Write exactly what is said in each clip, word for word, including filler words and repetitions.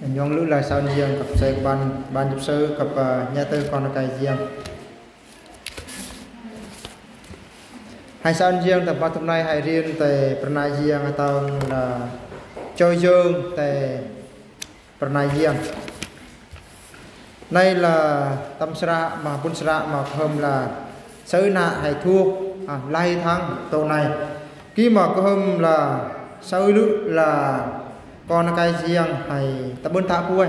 Nhŏng lŭ lai sa ơn jing kăp sek ban, ban jŭp sư kăp, ơ, nhai tơ kon kai jing. Hai sa ơn jing tơ pă tŭm nai hai rien tơ pơrnai jing atơng la choi jing tơ pơrnai jing. Nai la tơm sra ma bun sra ma kơhơm la sư nă hai thuốc, a, lai thăng tô nai. Ki ma kơhơm la sư lŭ la kon kai jing hai tơbŭn tha puai.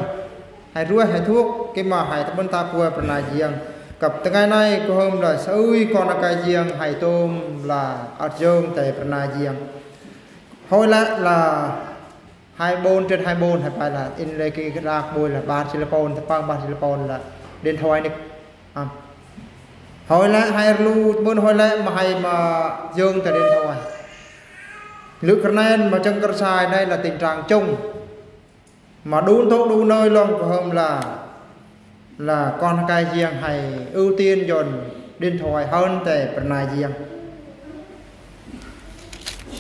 Hai ruai hai thuốc, ki ma hai tơbŭn tha puai pơrnai jing. Kăp tơngai nai kơhơm la sư kon kai jing hai tôm la ăt jing tơ pơrnai jing. Hơi lĕ la hai bôn trên hai bôn, hai pai la in lĕ ki rak bôi la bar chi la pôn, tơpang bar chi la pôn la điện thoại nik. A. Hơi lĕ hai lu bôn hơi lĕ ma hai ma jing tơ điện thoại. Lŭ kơnen ma chăng kơ sai nai la tình trạng chung. Ma đun thŏk đun nơi lŏng kơhơm la la kon kai jing hai ưu tiên dọn điện thoại hơn tơ pơrnai jing.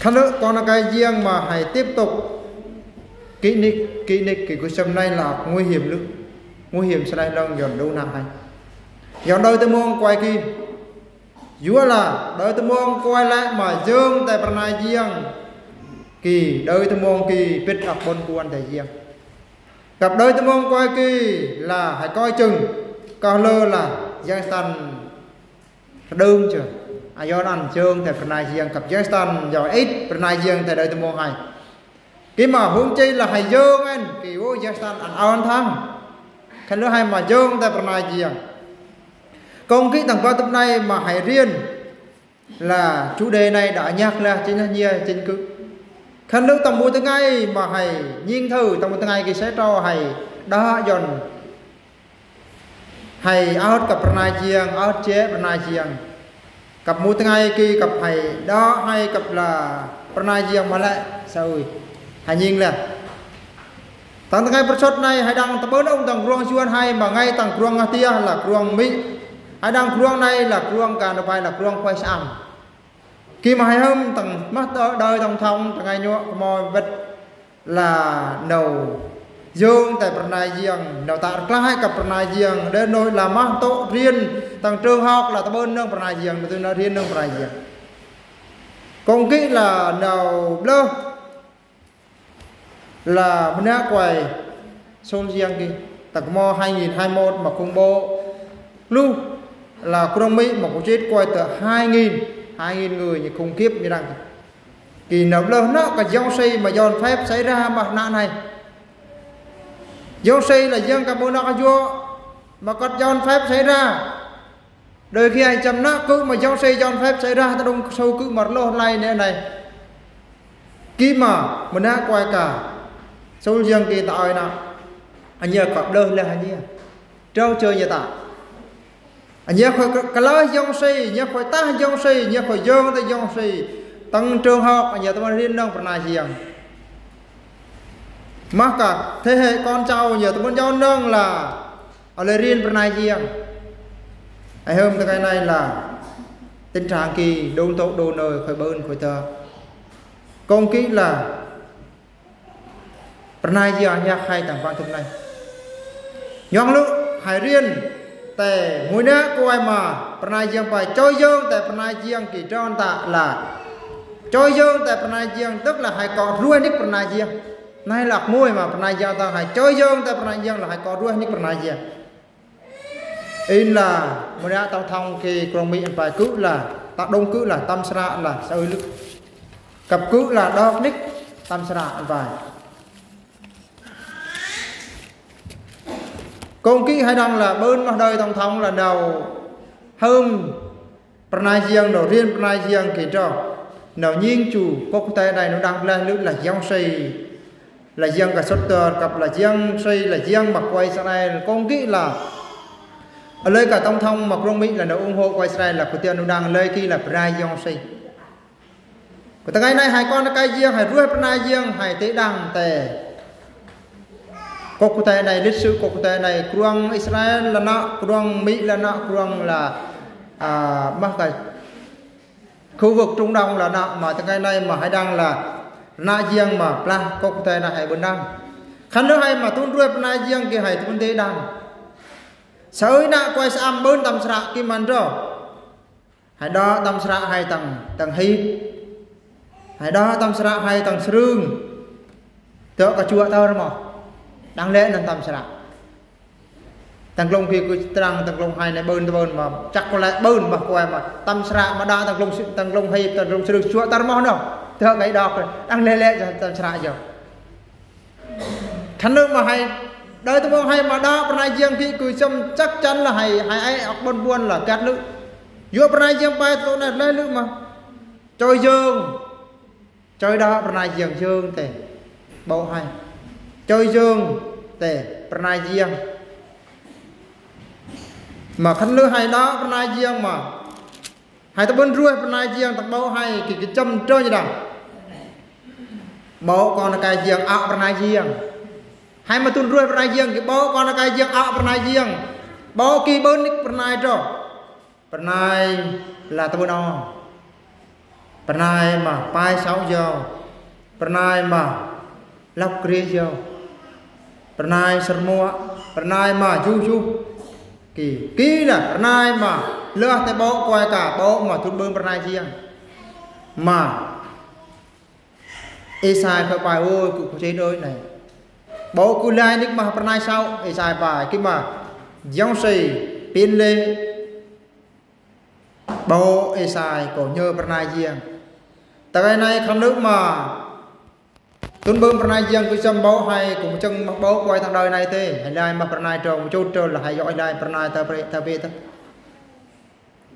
Khăn lŭ kon kai jing ma hai tiếp tục kỹ nick, kỹ nick kỹ quyết tâm nai la nguy hiểm lŭ. Nguy hiểm srai lŏng dọn đun nă hai. Dọn đơi tơ mông quay ki. Yua la đơi tơ mông quay lĕ ma jing tơ pơrnai jing. Ki đơi tơ mông ki pit ăk bôn kuan tơ jing. Kăp đơi tơ mông quay ki la hai coi chừng. Kơ lơ la jing stan đơng chơ. A, yua anăn jing tơ pơrnai jing kăp jing stan yua ĕt pơrnai jing tơ đơi tơ mông hai. Ki ma hŭng chi la hai jing ăn ki wô jing stan ăn aon thăng. Khăn lŭ hai ma jing tơ pơrnai jing. Kông kỹ tơng pă tŭm nai ma hai rien. La chủ đề nai đă nhăk la chính là nhia chính cự. Khăn lŭ tơm mŭ tơngai ma hai nhing thơ, tơm mŭ tơngai ki sẽ trô hai đă dọn. Hai ăt kăp pơrnai jing, ăt che pơrnai jing. Kăp mŭ tơngai ki kăp hai đă hai kăp la pơrnai jing ma lĕ sa ui. Hai nhing la. Tơng tơngai pơrsôt nai hai đang tơbơn ung tơng kruang Yuan hai ma ngai tơng kruang Nga tiah la kruang Mi. Hai đang kruang nai la kruang ka nơ pai la kruang kuai sam. Ki ma hai hơm tơng mă tơ đơi tơng thŏng tơngai nhuă kơ mơ wet la nâu jing tơ pơrnai jing, nâu tă rklaih kăp pơrnai jing, đe nâu la mă tŏ rien tơng trường học la tơbơn nơng pơrnai jing, nâu tơ nă rien nơng pơrnai jing. Kông kỹ la nâu blơh la mơnă kuai sông jiang ki. Tơng kơ mơ hai nghìn hai mươi mốt ma khủng bố. Lu la kruang Mi ma khủng chết kuai tơ hai nghìn, hai nghìn người ñu khủng khiếp ñu đang. Ki nâu blơh nă kơ jong si ma jong phép xảy ra ma nă nai. Jong si la jing kơ mơ nă kơ jua ma kơt jong phép xảy ra. Đôi khi hai chăm nă cư ma jong si jong phép xảy ra ta đông sâu cư ma lôh lai nê nai. Ki ma mơnă kuai ka. Sâu jiang ki ta ơi nă. Anh nhớ kơ blơh leh anh nhớ. Trâu chơi nhớ ta. Anh nhớ khôi kơ-, kơ lơ jong si, nhớ khôi tah jong si, nhớ khôi jong ta jong si. Tơng trường học, anh nhớ tơm rien nơng pơrnai jiang. Mă ka thế hệ con cháu nhớ tơm jong nơng la Ơ lơi rien pơrnai jiang. Ai hơm tơkai nai la. Tình trạng ki đôn tŏ đôn nơi khôi bơn khôi tơ. Kông kỹ la. Pơrnai jiang nhă khai tang păng tŭm nai. Nhŏng lŭ hai rien. Tơ mui nă kuai ma. Pơrnai jiang pai choi jong tơ pơrnai jiang ki trơn ta la. Choi jong tơ pơrnai jiang tức là hai kơ ruai nik pơrnai jiang. Nai lăk mui ma pơrnai jiang tang hai choi jong tơ pơrnai jiang la hai kơ ruai nik pơrnai jiang. In la mui nă tổng thống ki krong Mi ăn pai kư̆ la, ta đông kư̆ la, tăm sra la, sa ơi lư̆. Kăp kư̆ la đok nik, tăm sra ăn pai. Kông kỹ hai đăng la bơn mah đơi tổng thống la nau hơm pơrnai jiang nau rien pơrnai jiang ki trô. Nau nhing chu kok kơ tơ nai nau đăng la lư̆ la jong si. La jiang ka sot tơ kăp la jiang si la jiang mah kuai Israel kông kỹ la. Ơ lơi ka tổng thống mah krong Mi la nau ủng hộ kuai Israel la kơ tơ nau đăng lơi kỹ la pơrnai jong si. Kơ tơkai nai hai kon kai jiang, hai ruai pơrnai jiang, hai tê đăng tê. Kok kơ tơ nai lịch sử kok kơ tơ nai krong Israel la nă, krong Mi la nă, krong la, a, mah ka khu vực Trung Đông la nă, ma tơkai nai ma hai đăng la nă jiang ma plah kok kơ tơ nai hai bơn đăng. Khăn lư hai ma tŭn ruai pơnai jiăng kĭ hai tŭn dê đang. Sa ơi nă kuai sa am bơ̆n tăm sră kĭ măn ro. Hai đă tăm sră hai tang, tang hip. Hai đă tăm sră hai tang srưng. Tơ ka chuă tơ rơmô. Đang lĕ năn tăm sră. Tang glông kĭ kơ trang tang glông hai nă bơ̆n tơ bơ̆n ma. Chăk kơ lĕ bơ̆n ma kuai ma. Tăm sră ma đă tang glông si-, tang glông hip, tang glông srưng chuă tơ rơmô nô. Tơ ka i đă. Đang lĕ lĕ jang tăm sră jang. Khăn lư ma hai, đơi tơmơ̆ng hai ma đă pơnai jiăng kĭ kơ săm chắc chắn là hai, hai ai ăk bơ̆n buăn là kăt lư. Yua pơnai jiăng pai tơ nă lơi lư ma. Choi jơ̆ng. Choi đă pơnai jiăng jơ̆ng tê. Bâu hai. Choi jơ̆ng tê pơnai jiăng. Ma khăn lư hai đă pơnai jiăng ma. Hai tơbơ̆n ruai pơnai jiăng tang bâu hai kĭ kĭ chăm trơ ñu đăng. Bâu kon kai jiăng ăk pơnai jiăng. Hai ma tŭn ruai pơnai jiăng kĭ bâu kon kai jiăng ăk pơnai jiăng. Bâu kĭ bơ̆n nik pơnai trơ. Pơnai la tơbơ̆n âu. Pơnai ma pai sâu jâu. Pơnai ma lăp kri jâu. Pơnai sơrmuă. Pơnai ma juh juh. Kĭ, kĭ la pơnai ma lơh tê bâu kuai ka bâu ma tŭn bơ̆n pơnai jiăng. Ma Êsai kơ pai ôi kŭ kŭ chê đôi nai. Bâu kŭ lai nik ma pơnai sâu Êsai pai kĭ ma. Jang sei pin lê. Bâu Êsai kơ nhơ pơnai jiăng. Tơ kai nai khăn lư ma. Tŭn bơ̆n pơnai jiăng kơ săm bâu hai kŭ mă chăng ma bâu kuai tang đơi nai tê. Hai lai ma pơnai trơ, mă chut trơ la hai yoi lai pơnai tơ pre, tơ pe tơ.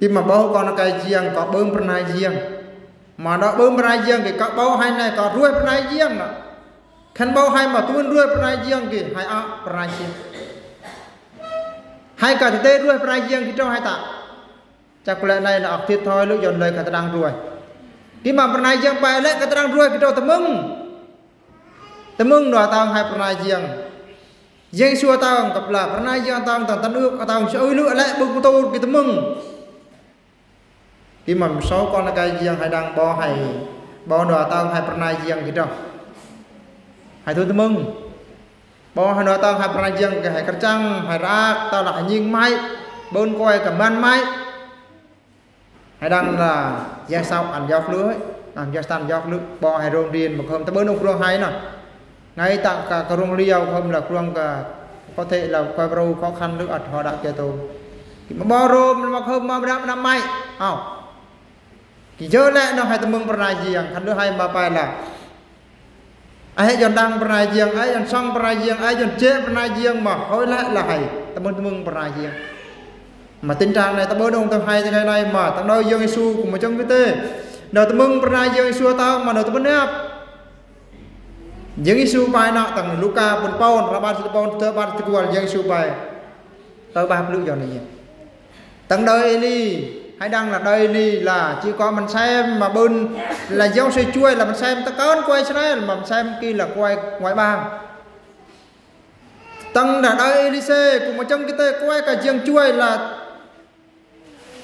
Kĭ ma bâu kon kai jiăng kơ bơ̆n pơnai jiăng. Ma đă bơ̆n pơnai jiăng kĭ kơ bâu hai nai kơ ruai pơnai jiăng nă. Khăn bâu hai ma tŭn ruai pơnai jiăng kĭ hai ăk pơnai jiăng. Hai kơ tê ruai pơnai jiăng kĭ trơ hai ta. Chăk kơ lĕ nai nă ăk thit thoi lư yon lơi kơ tơdang ruai. Kĭ ma pơnai jiăng pai lĕ kơ tơdang ruai kĭ trơ tơmơ̆ng. Tơmơ̆ng nua tang hai pơnai jiăng. Jiăng sua tang kăp la pơnai jiăng tang tang tăn ưk tang sơ ơi lư lĕ bơ̆n kŭ tŭ kĭ tơmơ̆ng. Kĭ ma sâu kon kai jiăng hai đăng bâu hai. Bâu nua tang hai pơnai jiăng kĭ trơ. Hai tŭn tơmơ̆ng. Bâu hai nua tang hai pơnai jiăng kơ hai kơrchăng, hai răk, tơ la hai nhing mai. Bơ̆n kuai kơ măn mai. Hai đăng la jiăng sâu ăn yok lư, ăn jiăng săn yok lư. Bâu hai rong riêng ma khơm tơ bơ̆n ŭk rong hai nă. Ngai tang kơ, kơ rong liao khơm la krong kơ, có thể là kơ brâu khó khăn lư ăt hŏ đă kơ tô. Kĭ ma bâu rôm ma khơm ma brăp năm mai. Ao. Kĭ jơ lĕ nă hai tơmơ̆ng pơnai jiăng, khăn lư hai ma pai la. Ai jon đăng pơnai jiăng, ai jon sŏng pơnai jiăng, ai jon chê pơnai jiăng ma hơi lĕ la hai. Tơmơ̆ng tơmơ̆ng pơnai jiăng. Ma tin trang nai tơ bơ̆n ŭng tang hai tang hai nai ma tang đơi Yang Yêsu kŭ mă chăng kơ tê. Nă tơmơ̆ng pơnai Yang Yêsu tang ma nă tơmơ̆ng năp. Yang Yêsu pai nă tang Luka pŭn pôn, ră ƀar sit pôn, tơ ƀar sit kual Yang Yêsu pai. Tơ ƀar plư jon nai. Tang đơi Êli, hai đăng la đơi Êli la, chi kơ măn sem ma bơ̆n, la jong se chuai la măn sem tơ kon kuai Israel, măn sem kĭ la kuai ngoại bang. Tang đa đơi Êlisê, kŭ mă chăng kơ tê kuai kơ jiăng chuai la,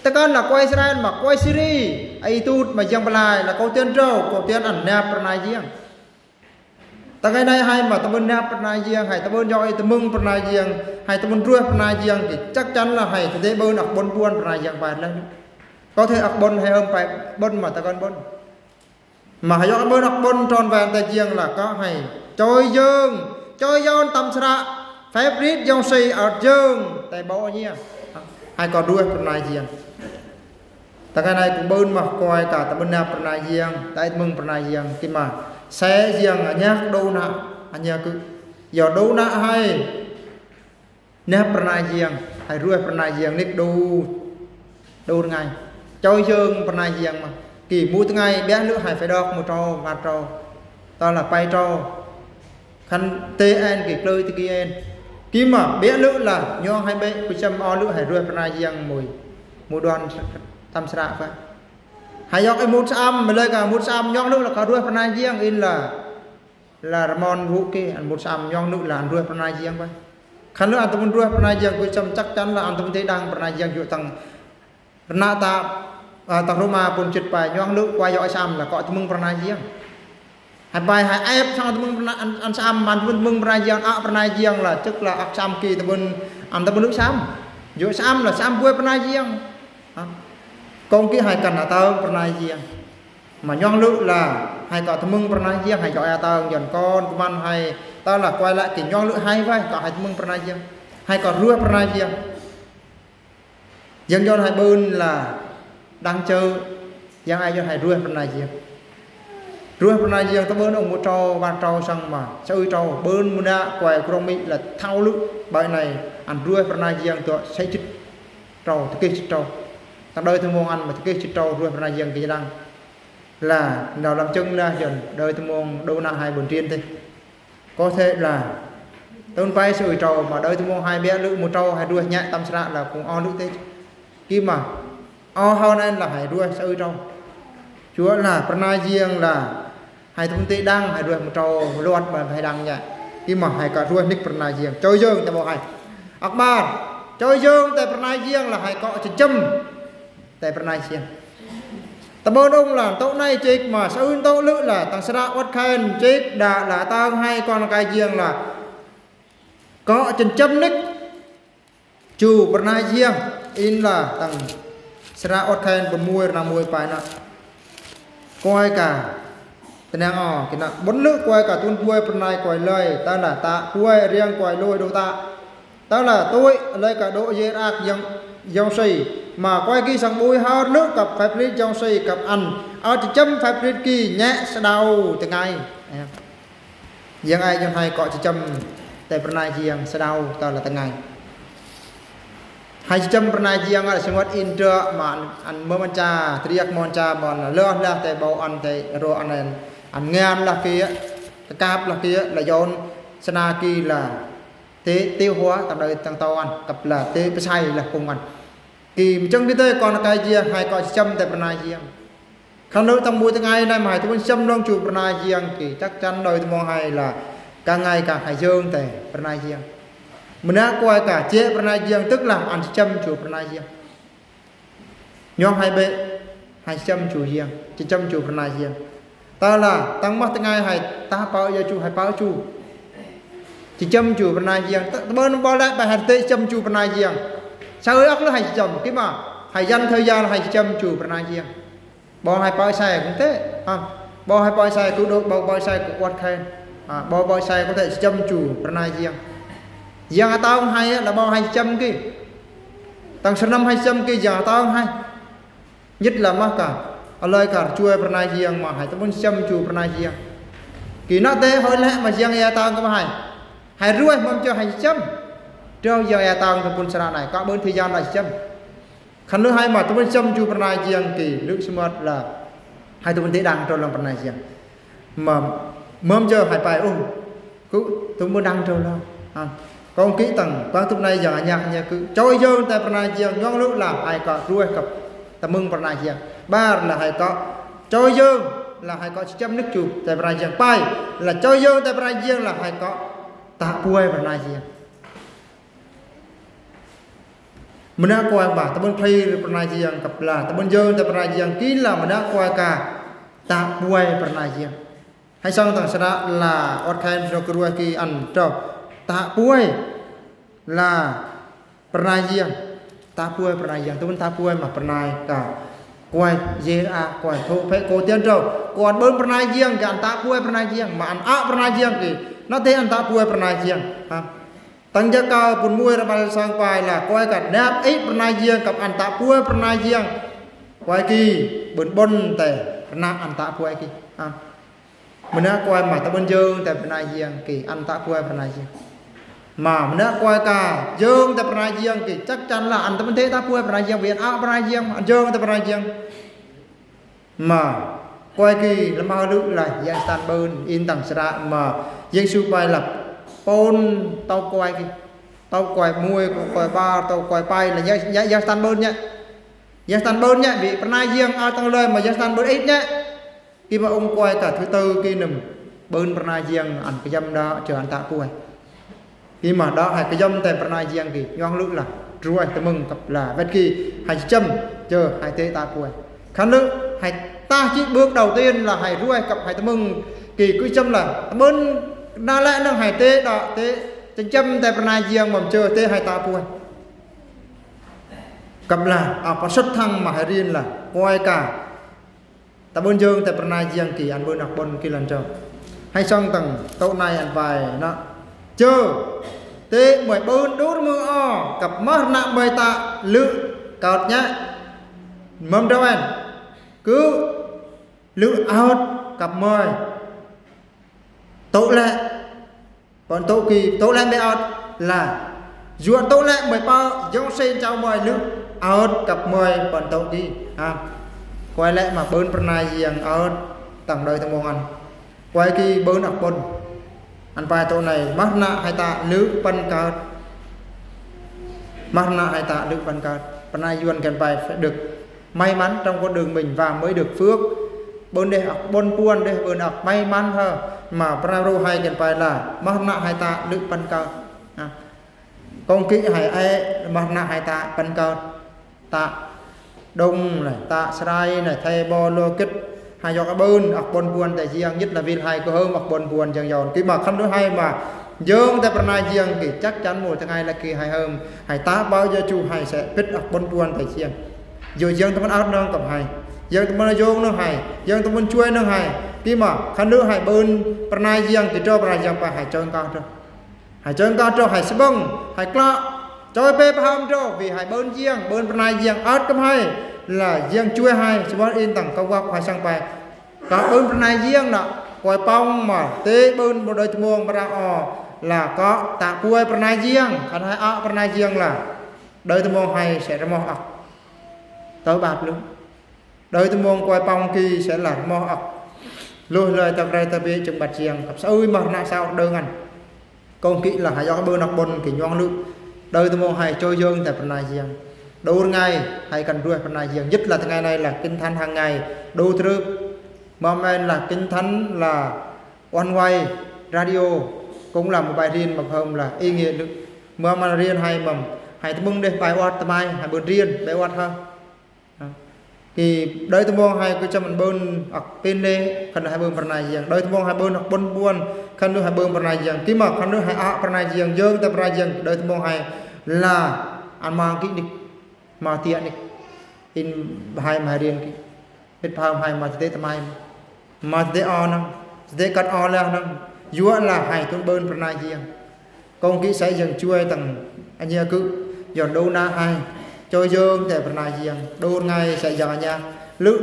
tơ kon la kuai Israel ma kuai Siri, ai tŭt ma jiăng pơlai, la kâu tien trâu, kâu tien ăn năp pơnai jiăng. Tang kai nai hai ma tơmơ̆n năp pơnai jiăng, hai tơmơ̆n yoi tơmơ̆ng pơnai jiăng, hai tơmơ̆n ruai pơnai jiăng, kĭ chắc chắn la hai tơdê bơ̆n ăk bơ̆n buăn pơnai jiăng pai lăng. Có thể ăk bơ̆n hai hôm pai bơ̆n ma tơ kon bơ̆n. Ma hai yoi bơ̆n ăk bơ̆n trọn vẹn tơ jiăng la kơ hai. Choi jơ̆ng, choi yon tăm sră, phép rít jong si ăt jơ̆ng, tơ bâu nhia. Hai kơ ruai pơnai jiăng. Tang kai nai kŭ bơ̆n ma kuai kơ tơmơ̆n năp pơnai jiăng, tơ tơmơ̆ng pơnai jiăng, kĭ ma. Sĕ jiăng anhăk đô nă, anhăk kơ. Yua đô nă hai. Năp pơnai jiăng, hai ruai pơnai jiăng nik đô. Đô rngai. Choi jơ̆ng pơnai jiăng ma. Kĭ mŭt ngai biă lư hai phải đok mŭt trâu, mat trâu. Tơ la pai trâu. Khăn tê en kĭ klơi tê kĭ en. Kĭ ma biă lư la nhong hai bĕ kŭ chăm o lư hai ruai pơnai jiăng mui. Mui đon tăm sră pa. Hai yoi ai mŭt sa am, mlơi kơ mŭt sa am nhong lư la kơ ruai pơnai jiăng in la. La rơmon rŭ kĭ, ăn mŭt sa am nhong lư la ăn ruai pơnai jiăng pa. Khăn lư ăn tơmơ̆n ruai pơnai jiăng kŭ chăm chắc chắn la ăn tơmơ̆n tê đăng pơnai jiăng yua tang. Rnă ta, a, tang Rôma pŭn chit pai nhong lư kuai yoi sa am la kơ tơmơ̆ng pơnai jiăng. Pai hai ép sang tơmơ̆ng pơna-, ăn, ăn sơăm, ăn tơmơ̆ng pơna jiăng, ă pơna jiăng lah, chơ̆k lah, ăk sơăm ki tơmơ̆ng, ăn tơmơ̆ng lŭ sơăm. Yua sơăm lah, sơăm buai pơna jiăng. Ha? Kông ki hai kăn atơ̆ng pơna jiăng. Mă nhŏng lŭ lah, hai kơ tơmơ̆ng pơna jiăng, hai kơ atơ̆ng jăn kon, kơmăn hai, tơl lah kuai lah ki nhŏng lŭ hai wai, kơ hai tơmơ̆ng pơna jiăng. Hai kơ ruah pơna jiăng. Yang jăn hai bơn lah đang chơ, yang ai jăn hai ruah pơna jiăng. Ruah pơna jiăng tơ bơn ŏng mŭt trâu, bar trâu săng mă, sa ơi trâu, bơn mŭt nă kuai krong mi lah thâo lŭ, bai nai, ăn ruah pơna jiăng tơ sa ơi chĭt trâu, tơkih chĭt trâu. Tăng đơi tơmơ̆ng ăn mă tơkih chĭt trâu ruah pơna jiăng kơ jăn đang. Lah, nau lăm chơ̆ng nă jăn, đơi tơmơ̆ng đô nă hai bơn triên tê. Có thể là tơ̆n pai sa ơi trâu mă đơi tơmơ̆ng hai bĕ lŭ mŭt trâu hai ruah nhă tăm sră lah kông o lŭ tê. Ki mă o hao năn lah hai ruah sa ơi trâu. Yua lah pơna jiăng lah hai tơmơ̆ng tê đang hai ruah mŭt trâu luăt bai hai đang nhă. Ki mă hai kơ ruah nik pơna jiăng. Choi yơ̆ng tơ ƀô̆ hai. Akbar. Choi yơ̆ng tơ pơna jiăng lah hai kơ chơchăm tơ pơna jiăng. Tơ bơn ŏng lah, tŏ nai chĭk mă, sa ơi tŏ lŭ lah, tăng sră wăt khan chĭk đă lah, tăng hai kon kai jiăng lah. Kơ chơchăm nik chu pơna jiăng, in lah, tăng sră wăt khan bơn muai, rơnang muai pai nă. Kuai kơ, tơnăng o, kơ nă, bơn lŭ kuai kơ tŭn buai pơna kuai lơi, tơl lah, tă buai riăng kuai lôi đô tă. Tơl lah tui lơi kơ đô yê rak yang, yang si. Mă kuai ki săng bui hơr lŭ kăp fabric yang si kăp ăn. Ơ chơchăm fabric ki nhă sơđao tơngai. Yang ai jăn hai kơ chơchăm tơ pơna jiăng sơđao tơl lah tơngai. Hai chơchăm pơna jiăng lah sơngot in trơ mă ăn, ăn mơ̆n ăn cha, triak mơ̆n ăn cha mơ̆n lah, lah tơ ƀô̆ ăn tơ rô ăn ăn. Ăn ngăn lah ki, kơkăp lah ki, lah jăn sơnă ki lah tê, tê hua, tăng đơi tăng tâu ăn, kăp lah tê pơsai lah kông ăn. Ki mơchăng ki tê kon kai jiăng, hai kơ chơchăm tơ pơna jiăng. Khan lŭ tăng ƀui tơngai nai mă hai tơmơ̆ng chơchăm lŏng chu pơna jiăng ki, chắc chắn đơi tơmơ̆ng hai lah, kơ ngai kơ hai yơ̆ng tơ pơna jiăng. Mơnă kuai kơ, chĕ pơna jiăng tức là ăn chơchăm chu pơna jiăng. Nhŏng hai bĕ, hai chơchăm chu jiăng, chơchăm chu pơna jiăng. Tơl lah, tăng mă tơngai hai, tă pơ yơ chu, hai pơ chu. Chơchăm chu pơna jiăng, tơ, tơ bơn ƀô̆ lĕ ƀai hai tê chơchăm chu pơna jiăng. Sa ơi ăk lŭ hai chơchăm, ki mă, hai jăn thơ jăn hai chơchăm chu pơna jiăng. Ƀô̆ hai pơ sai kông tê, ha. Ƀô̆ hai pơ sai kông đô, ƀô̆ pơ sai kông wăt khan. Ha, ƀô̆ pơ sai kông tê chơchăm chu pơna jiăng. Yang atơ̆ng hai lah ƀô̆ hai chơchăm ki. Tăng sơnăm hai chơchăm ki yang atơ̆ng hai. Nhất là mă kơ, a lơi kơ chuai pơna jiăng mă hai tơmơ̆ng chơchăm chu pơna jiăng. Ki nă tê hơi lĕ mă yang ia tơ̆ng kơ mă hai. Hai ruah mơ̆n chơ hai chơchăm. Trơ yang ia tơ̆ng kơ pun sơnă nai, kơ bơn thi yang nai chơchăm. Khan lŭ hai mă tơmơ̆ng chơchăm chu pơna jiăng ki, lŭ sơmơ̆t lah. Hai tơmơ̆ng tê đang trơ lăm pơna jiăng. Mă, mơ̆n chơ hai pai ung. Kơ tơmơ̆ng đang trơ lăm. Ha. Kông ki tăng, păng tŭp nai yang anyak nhă kơ. Choi yơ̆ng tơ pơna jiăng, nhŏng lŭ lah, hai kơ ruah kăp tơmơ̆ng pơna jiăng. Bar lah hai kơ. Choi yơ̆ng lah hai kơ chơchăm nik chu tơ pơna jiăng. Pai lah choi yơ̆ng tơ pơna jiăng lah hai kơ tă buai pơna jiăng. Mơnă kuai mă, tơbơn khlay pơna jiăng kăp lah, tơbơn yơ̆ng tơ pơna jiăng ki lah, mơnă kuai kơ tă buai pơna jiăng. Hai sŏng tăng sơđa lah, ot khan sơnŏ kơ ruai ki ăn trŏ. Tă buai lah pơna jiăng. Tă buai pơna jiăng, tơbơn tă buai mă pơna kơ kuai ye a, kuai thô phe kô tian trŏ. Kơ ăn bơn pơna jiăng, kơ ăn tă buai pơna jiăng, mă ăn ă pơna jiăng ki. Nă tê ăn tă buai pơna jiăng. Ha. Tăng jăk kơ pŭn muai rơbal sŏng pai lah, kuai kơ năp ih pơna jiăng, kăp ăn tă buai pơna jiăng. Kuai ki, bơn bơn tê, pơna ăn tă buai ki. Ha. Mơnă kuai mă tơbơn yơ̆ng tê pơna jiăng ki, ăn tă buai pơna jiăng. Mă, mơnă kuai kơ, yơ̆ng tê pơna jiăng ki, chắc chắn lah ăn tơbơn tê tă buai pơna jiăng, vì ăn ă pơna jiăng, ăn yơ̆ng tê pơna jiăng. Mă, kuai ki, lơ̆m hao lŭ lah, yang Satan bơn, in tăng sơđa, mă, Yêsu pai lah, pôn tâu kuai ki, tâu kuai muai, kuai bar, tâu kuai pai lah, yang, yang, yang Satan bơn nhă. Yang Satan bơn nhă, vì pơna jiăng, a tăng lơi, mă yang Satan bơn ih nhă. Ki mă ung kuai kơ thứ tư ki nơm, bơn pơna jiăng ăn kơjăm đă, chơ ăn tă buai. Ki mă đă hai kơjăm tê pơna jiăng ki, yŏng lŭ lah, ruai tơmơ̆ng kăp lah, wet ki, hai chăm, chơ hai tê tă buai. Khan lŭ, hai ta chỉ bước đầu tiên là hai ruai kăp hai tơmơ̆ng, Kì kŭ chăm lah ta bơn na lĕ nơng hai tê đă tê chăm chăm tê pơnai jiăng mơm chơ tê hai ta puai. Kăp lah a pơsut thăng mă hai rin lah kuai ka. Ta bơn jơng tê pơnai jiăng kì ăn bơn ăk bơn kì lăn jơng. Hai sŏng tăng tŭ nai ăn pai nă. Chơ tê mơi bơn đŭr mơ o kăp mơh nă mơi ta lư̆ kaut nhă. Mơm đau ăn. Kŭ lư̆ aut kăp mơi. Tŭ lĕ pơn tŭ kì, tŭ lĕ mơi aut lah. Yua tŭ lĕ mơi pă, yŏng sên chao mơi lư̆ aut kăp mơi pơn tŭ kì. Ha. Kuai lĕ mă bơn pơnai jiăng aut tăng đơi tơmông ăn. Kuai kì bơn ăk bơn. Ăn pai tŭ nai, mơh nă hai ta lư̆ pơn kaut. Mơh nă hai ta lư̆ pơn kaut. Pơnai yuan kăn pai phải được may mắn trong con đường mình và mới được phước. Bơn đeh ăk bơn puan đeh bơn ăk may mắn hơ. Mă pơnai ru hai kăn pai lah mơh nă hai ta lư̆ pơn kaut. Ha. Kông kĩ hai ê mơh nă hai ta pơn kaut. Ta đŏng lah, ta srai lah, thê bo lô kĭt. Hai yŏk bơn ăk bơn puan tê jiăng, nhất là vil hai kơ hơm ăk bơn puan jiăng yon. Kì mă khăn đuôi hai mă jơng tê pơnai jiăng kì chắc chắn mùa tê ngai lah kì hai hơm. Hai ta bao giờ chu hai sẽ pĭt ăk bơn puan tê jiăng. Yua jiăng tơmăn aut nơng kăp hai. Jiăng tơmăn jơng nơng hai. Jiăng tơmăn chuai nơng hai. Kì mă khăn đuôi hai bơn pơnai jiăng kì trô pơnai jiăng pa hai chơng ka trô. Hai chơng ka trô hai sơbơ̆ng, hai klă. Choi pê pơham trô, vì hai bơn jiăng, bơn pơnai jiăng aut kăp hai. Lah jiăng chuai hai, sơbơ̆ng in tăng kơ wăk hai săng pai. Kơ bơn pơnai jiăng nă, kuai pong mă, tê bơn mă đơi tơmông mă răng o. Lah kơ ta puai pơnai jiăng, khăn hai ăk pơnai jiăng lah. Đơi tơmông hai sẽ rơmoh ăk. Tơ bap lư̆. Đơi tơmông kuai pong kì sẽ lah rơmoh ăk. Lôh lơi tăk rai tơ bê chơng băt jiăng, kăp sa ơi mơh nă sao đơ ngăn. Kông kĩ lah hai yŏk bơn ăk bơn kì nhuang lư̆. Đơi tơmông hai chơ yơng tê pơnai jiăng. Đur ngai hai kăn ruai pơnai jiăng. Nhất là tơ ngai nai lah Kinh Thánh hàng ngày. Đu trư. Mơm ăn lah Kinh Thánh là Oneway Radio. Kông lah mơbai rin mă hơm lah ý nghĩa lư̆. Mơm ăn rin hai mơm. Hai tơmưng đeh pai ŭt tơmai, hai bơn rin, pai ŭt hơ. Kì đơi tơmông hai kŭ chăm ăn bơn ăk pên lê, khăn hai bơn pơnai jiăng. Đơi tơmông hai bơn ăk bơn puan, khăn hai bơn pơnai jiăng. Kì mă khăn hai ăk pơnai jiăng, jơng tê pơnai jiăng, đơi tơmông hai lah ăn mă kĩ nik, mă tiă nik. In hai mă rin kì. Pĭt pơham hai mă tê tê tơmai. Mă tê tê o nơng, tê tê kăt o lah nơng. Yua lah hai tŭn bơn pơnai jiăng. Kông kĩ sa jiăng chuai tăng ăña kŭ, yon đô na hai. Chơ yơng tê pơnai jiăng. Đur ngai sa jiăng ăña. Lư̆.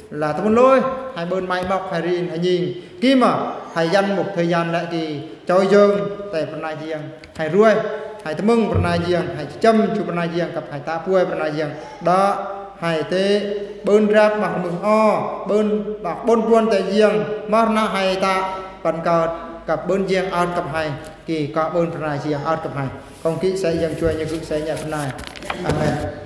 Lah tơmăn lôi. Hai bơn mai mŏk hai rin hai nhing. Kì mă. Hai yăn mŭk thời gian lĕ kì. Chơ yơng tê pơnai jiăng. Hai ruai. Hai tơmưng pơnai jiăng. Hai chăm chu pơnai jiăng. Kăp hai ta puai pơnai jiăng. Đă. Hai tê. Bơn rap mă mưh o. Bơn ăk bơn puan tê jiăng. Mơh nă hai ta. Pơn kaut. Kăp bơn jiăng aut kăp hai. Kì kơ bơn pơnai jiăng aut kăp hai. Kông kĩ sa jiăng chuai ăña kŭ sa ăña pơnai. Amen.